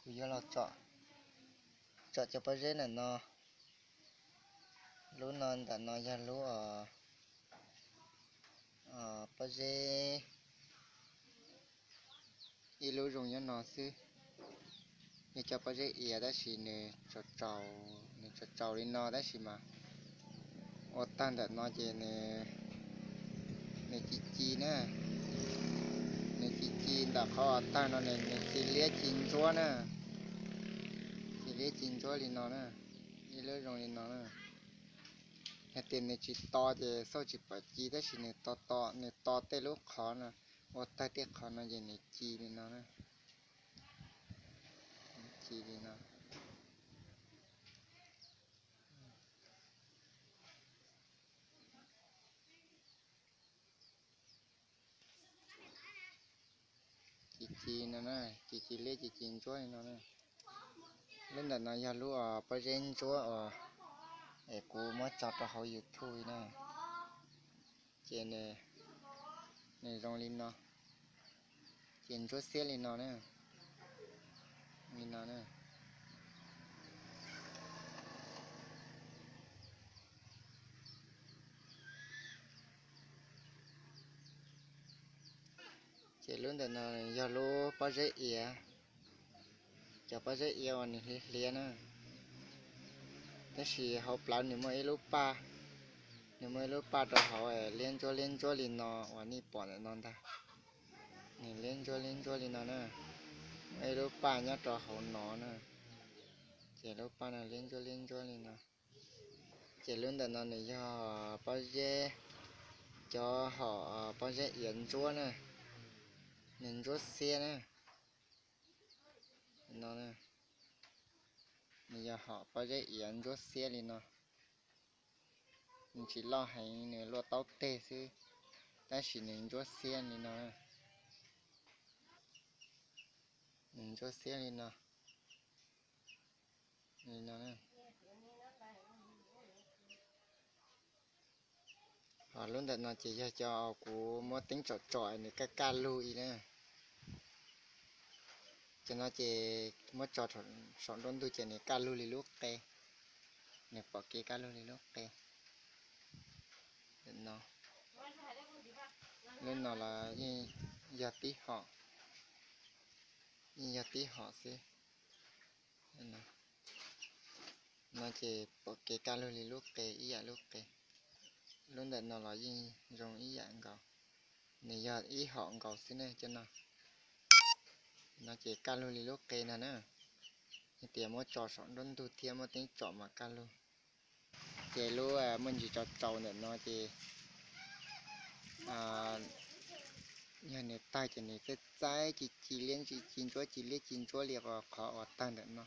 Kuv yuav los tsom, tsom cov pob zeb ntawm no. Lub no ntawm no yog lub pob zeb, ib lub zoo nyob no xwb. Yog cov pob zeb iav tab sis nws tsaus tsaus li no tab sis mas ua tag ntawm no ces nws ci ci na. Nws ci ci ntawm qhov uas tag no nws ci liab ci ntsuab na. Ci liab ci ntsuab li no na. Ib lub zoo li no na. Yog tias nws tsis to ces xauj tsis pom ci tab sis nws to to, nws to tej lub qhov no, ua tag tej qhov no ces nws ci li no na. Ci li no. Ci ci no na, ci ci liab ci ci ntsuab li no na. Lub ntawm no yog lub pob zeb ntsuab uas es kuv muab tso rau hauv YouTube na. Ces nws zoo li no. Ces ntsuab xiab li no na. Li no na. Ces lub ntawm no yog lub pob zeb iav. Cov pob zeb iav uas nws hliv hliav na. Tab sis hauv plawv nws muaj ib lub paj, nws muaj ib lub paj rau hauv liab ntsuab liab ntsuab li no uas nej pom ntawm no ntag. Nws liab ntsuab liab ntsuab li no na. Muaj ib lub paj nyob rau hauv no na. Ces lub paj no liab ntsuab liab ntsuab li no. Ces lub ntawm no nws yog pob zeb, cov hom pob zeb iav ntsuab na, nws ntsuab xiab na. No, nws yog hom pob zeb iav ntsuab xiab li no. Nws tsis loj heev, nws luaj taub teg xwb, tab sis nws ntsuab xiab li no. Nws ntsuab xiab li no. Li no. Ho lub ntawm no ces yog cov kuv muab teeb tsom tsom nws kaj kaj lug li na. Cov no ces muab tso saum nruab ntug ces nws kaj lug li lub qe. Nws pom kev kaj lug li lub qe. No, lub no los yeej yog tib hom, yeej yog tib hom xwb. No ces pom kev kaj lug li lub qe ib yam lub qe. Lub ntawm no los yeej zoo ib yam nkaus. Nws yog ib hom nkaus xwb ne cov no. No ces kaj lug li lub qe no na. Hais tias muab tso saum nruab ntug thiab muab teeb tsom mas kaj lug. Ces lub muaj ntsis tsaus tsaus ntawm no ces yog nws tawg ces nws txaib txaib ci ci liab ci ntsuab ci liab ci ntsuab li qhov uas tawg ntawm no.